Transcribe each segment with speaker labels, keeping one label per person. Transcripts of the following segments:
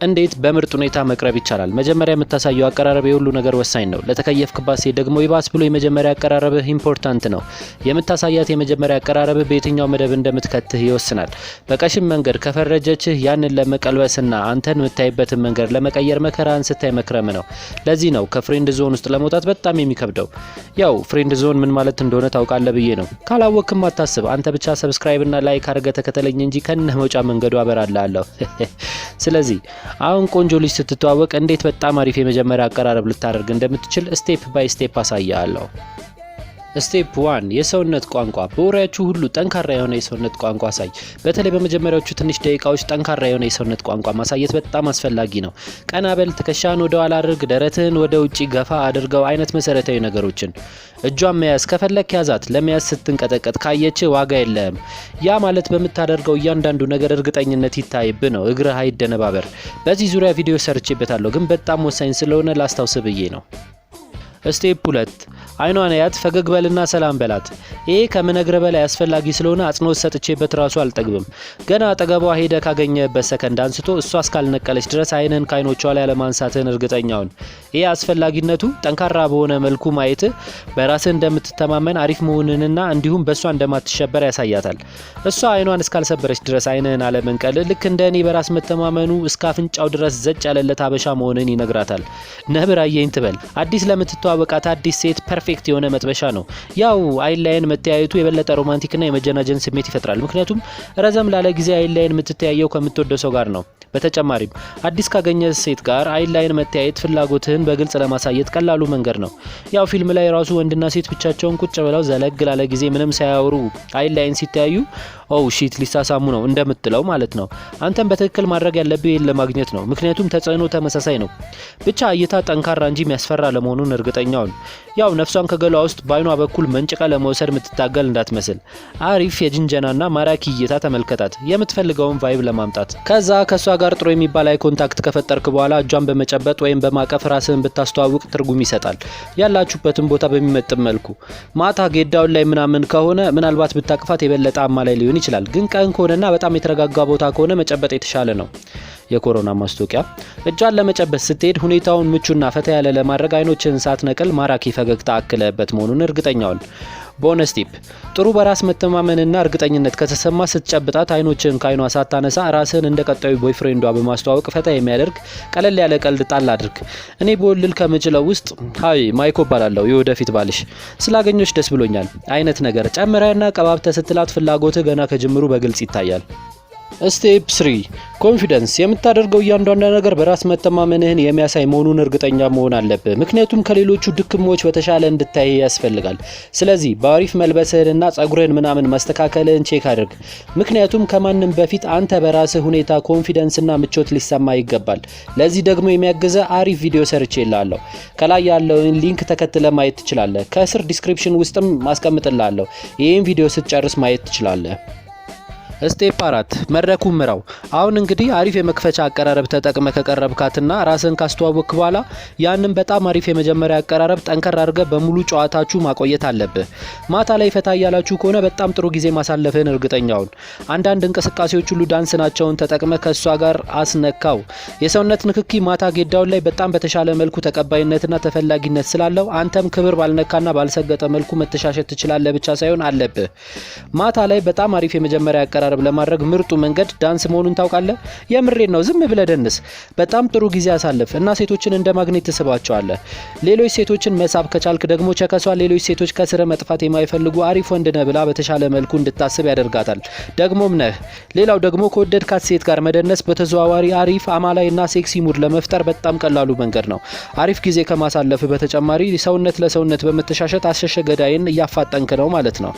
Speaker 1: እንዴት በምርጥ ሁኔታ መቅረብ ይቻላል? መጀመሪያ የምታሳየው አቀራረብ የሁሉ ነገር ወሳኝ ነው። ለተከየፍክባት ሴት ደግሞ ይባስ ብሎ የመጀመሪያ አቀራረብህ important ነው። የምታሳያት የመጀመሪያ አቀራረብህ በየትኛው መደብ እንደምትከትህ ይወስናል። በቀሽም መንገድ ከፈረጀችህ ያንን ለመቀልበስና አንተን የምታይበትን መንገድ ለመቀየር መከራን ስታይ መክረም ነው። ለዚህ ነው ከ friend zone ውስጥ ለመውጣት በጣም የሚከብደው። ያው friend zone ምን ማለት እንደሆነ ታውቃለህ ብዬ ነው። ካላወቅክም አታስብ። አንተ ብቻ subscribe እና like አድርገህ ተከተለኝ እንጂ ከነህ መውጫ መንገዱ አበራልሃለሁ። ስለዚህ አሁን ቆንጆ ልጅ ስትተዋወቅ እንዴት በጣም አሪፍ የመጀመሪያ አቀራረብ ልታደርግ እንደምትችል step by step አሳያለሁ። Step 1፣ የሰውነት ቋንቋ። በወሬያችሁ ሁሉ ጠንካራ የሆነ የሰውነት ቋንቋ አሳይ። በተለይ በመጀመሪያዎቹ ትንሽ ደቂቃዎች ጠንካራ የሆነ የሰውነት ቋንቋ ማሳየት በጣም አስፈላጊ ነው። ቀና በል፣ ትከሻህን ወደ ኋላ አድርግ፣ ደረትህን ወደ ውጪ ገፋ አድርገው አይነት መሰረታዊ ነገሮችን። እጇን መያዝ ከፈለክ ያዛት። ለመያዝ ስትንቀጠቀጥ ካየች ዋጋ የለህም። ያ ማለት በምታደርገው እያንዳንዱ ነገር እርግጠኝነት ይታይብህ ነው። እግርህ አይደነባበር። በዚህ ዙሪያ ቪዲዮ ሰርቼበታለሁ፣ ግን በጣም ወሳኝ ስለሆነ ላስታውስ ብዬ ነው። Step 2፣ አይኗን እያት፣ ፈገግ በልና ሰላም በላት። ይሄ ከምነግርህ በላይ አስፈላጊ ስለሆነ አጽንኦት ሰጥቼበት ራሱ አልጠግብም። ገና አጠገቧ ሄደህ ካገኘህበት ሰከንድ አንስቶ እሷ እስካልነቀለች ድረስ አይንህን ከአይኖቿ ላይ አለማንሳትህን እርግጠኛ ሁን። ይሄ አስፈላጊነቱ ጠንካራ በሆነ መልኩ ማየትህ በራስህ እንደምትተማመን፣ አሪፍ መሆንህንና እንዲሁም በእሷ እንደማትሸበር ያሳያታል። እሷ አይኗን እስካልሰበረች ድረስ አይንህን አለመንቀል ልክ እንደ እኔ በራስ መተማመኑ እስከ አፍንጫው ድረስ ዘጭ ያለለት አበሻ መሆንህን ይነግራታል። ነብር አየኝ ትበል። አዲስ ለምትተዋወቃት አዲስ ሴት perfect የሆነ መጥበሻ ነው። ያው አይን ላይን መተያየቱ የበለጠ romantic ና የመጀናጀን ስሜት ይፈጥራል። ምክንያቱም ረዘም ላለ ጊዜ አይን ላይን የምትተያየው ከምትወደው ሰው ጋር ነው። በተጨማሪም አዲስ ካገኘህ ሴት ጋር አይን ላይን መተያየት ፍላጎትህን በግልጽ ለማሳየት ቀላሉ መንገድ ነው። ያው ፊልም ላይ ራሱ ወንድና ሴት ብቻቸውን ቁጭ ብለው ዘለግ ላለ ጊዜ ምንም ሳያወሩ አይን ላይን ሲተያዩ "Oh shit፣ ሊሳሳሙ ነው" እንደምትለው ማለት ነው። አንተም በትክክል ማድረግ ያለብህ ይህን ለማግኘት ነው። ምክንያቱም ተጽዕኖ ተመሳሳይ ነው። ብቻ እይታ ጠንካራ እንጂ የሚያስፈራ አለመሆኑን እርግጠኛ ሁን። ያው ነፍሷን ከገሏ ውስጥ በአይኗ በኩል መንጭቃ ለመውሰድ የምትታገል እንዳትመስል። አሪፍ የጅንጀናና ማራኪ እይታ ተመልከታት፣ የምትፈልገውን vibe ለማምጣት። ከዛ ከእሷ ጋር ጥሩ የሚባል eye contact ከፈጠርክ በኋላ እጇን በመጨበጥ ወይም በማቀፍ ራስህን ብታስተዋውቅ ትርጉም ይሰጣል። ያላችሁበትን ቦታ በሚመጥን መልኩ። ማታ get down ላይ ምናምን ከሆነ ምናልባት ብታቅፋት የበለጠ አማላይ ሊሆን ይችላል። ግን ቀን ከሆነና በጣም የተረጋጋ ቦታ ከሆነ መጨበጥ የተሻለ ነው። የኮሮና ማስታወቂያ። እጇን ለመጨበጥ ስትሄድ ሁኔታውን ምቹና ፈታ ያለ ለማድረግ አይኖችህን ሳትነቅል ማራኪ ፈገግታ አክለህበት መሆኑን እርግጠኛ ሁን። Bonus tip፣ ጥሩ በራስ መተማመንና እርግጠኝነት ከተሰማህ ስትጨብጣት አይኖችህን ከአይኗ ሳታነሳ ራስህን እንደ ቀጣዩ boyfriend ዷ በማስተዋወቅ ፈታ የሚያደርግ ቀለል ያለ ቀልድ ጣል አድርግ። እኔ ቦልል ከምችለው ውስጥ "Hi፣ ማይኮ እባላለሁ፣ የወደፊት ባልሽ፣ ስላገኘሁሽ ደስ ብሎኛል" አይነት ነገር ጨምረህና ቀባብተህ ስትላት ፍላጎትህ ገና ከጅምሩ በግልጽ ይታያል። Step 3፣ confidence። የምታደርገው እያንዳንዱ ነገር በራስ መተማመንህን የሚያሳይ መሆኑን እርግጠኛ መሆን አለብህ። ምክንያቱም ከሌሎቹ ድክሞች በተሻለ እንድታይ ያስፈልጋል። ስለዚህ በአሪፍ መልበስህንና ጸጉርህን ምናምን ማስተካከልህን check አድርግ። ምክንያቱም ከማንም በፊት አንተ በራስህ ሁኔታ confidence ና ምቾት ሊሰማህ ይገባል። ለዚህ ደግሞ የሚያግዝህ አሪፍ ቪዲዮ ሰርቼልሃለሁ። ከላይ ያለውን link ተከትለህ ማየት ትችላለህ። ከስር description ውስጥም ማስቀምጥልሃለሁ። ይህን ቪዲዮ ስትጨርስ ማየት ትችላለህ። Step 4፣ መድረኩን ምራው። አሁን እንግዲህ አሪፍ የመክፈቻ አቀራረብ ተጠቅመህ ከቀረብካትና ራስህን ካስተዋወቅክ በኋላ ያንን በጣም አሪፍ የመጀመሪያ አቀራረብ ጠንከር አድርገህ በሙሉ ጨዋታችሁ ማቆየት አለብህ። ማታ ላይ ፈታ እያላችሁ ከሆነ በጣም ጥሩ ጊዜ ማሳለፍህን እርግጠኛ ሁን። አንዳንድ እንቅስቃሴዎች ሁሉ ዳንስ ናቸውን ተጠቅመህ ከእሷ ጋር አስነካው። የሰውነት ንክኪ ማታ get down ላይ በጣም በተሻለ መልኩ ተቀባይነትና ተፈላጊነት ስላለው አንተም ክብር ባልነካና ባልሰገጠ መልኩ መተሻሸት ትችላለህ ብቻ ሳይሆን አለብህ። ማታ ላይ በጣም አሪፍ የመጀመሪያ አቀራረብ ለማድረግ ምርጡ መንገድ ዳንስ መሆኑን ታውቃለህ? የምሬን ነው። ዝም ብለህ ደንስ። በጣም ጥሩ ጊዜ አሳልፍ እና ሴቶችን እንደ ማግኔት ትስባቸዋለህ። ሌሎች ሴቶችን መሳብ ከቻልክ ደግሞ ቸከሷ ሌሎች ሴቶች ከስር መጥፋት የማይፈልጉ አሪፍ ወንድ ነህ ብላ በተሻለ መልኩ እንድታስብ ያደርጋታል። ደግሞም ነህ። ሌላው ደግሞ ከወደድካት ሴት ጋር መደነስ በተዘዋዋሪ አሪፍ አማላይና sexy mood ለመፍጠር በጣም ቀላሉ መንገድ ነው። አሪፍ ጊዜ ከማሳለፍ በተጨማሪ ሰውነት ለሰውነት በመተሻሸት አሸሸ ገዳይን እያፋጠንክ ነው ማለት ነው።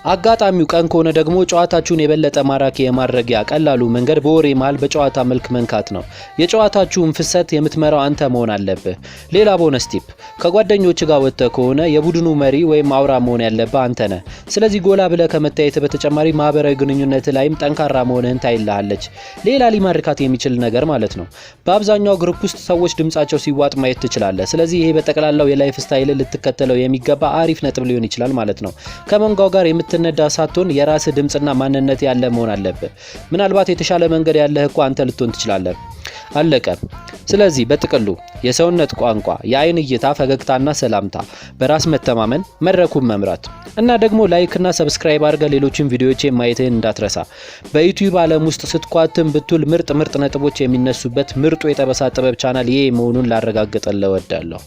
Speaker 1: አጋጣሚው ቀን ከሆነ ደግሞ ጨዋታችሁን የበለጠ ማራኪ የማድረጊያ ቀላሉ መንገድ በወሬ መሃል በጨዋታ መልክ መንካት ነው። የጨዋታችሁን ፍሰት የምትመራው አንተ መሆን አለብህ። ሌላ bonus tip፣ ከጓደኞች ጋር ወጥተህ ከሆነ የቡድኑ መሪ ወይም አውራ መሆን ያለብህ አንተ ነህ። ስለዚህ ጎላ ብለህ ከመታየት በተጨማሪ ማህበራዊ ግንኙነት ላይም ጠንካራ መሆንህን ታይልሃለች። ሌላ ሊማርካት የሚችል ነገር ማለት ነው። በአብዛኛው group ውስጥ ሰዎች ድምጻቸው ሲዋጥ ማየት ትችላለህ። ስለዚህ ይሄ በጠቅላላው የ life style ልትከተለው የሚገባ አሪፍ ነጥብ ሊሆን ይችላል ማለት ነው። ከመንጋው ጋር የምትነዳ ሳትሆን የራስህ ድምፅና ማንነት ያለህ መሆን አለብህ። ምናልባት የተሻለ መንገድ ያለህ እኮ አንተ ልትሆን ትችላለህ። አለቀ። ስለዚህ በጥቅሉ የሰውነት ቋንቋ፣ የአይን እይታ፣ ፈገግታና ሰላምታ፣ በራስ መተማመን፣ መድረኩን መምራት እና ደግሞ like ና subscribe አድርገህ ሌሎችን ቪዲዮዎቼ ማየትህን እንዳትረሳ። በዩቲዩብ ዓለም ውስጥ ስትኳትን ብትውል ምርጥ ምርጥ ነጥቦች የሚነሱበት ምርጡ የጠበሳ ጥበብ ቻናል ይሄ መሆኑን ላረጋግጥልህ እወዳለሁ።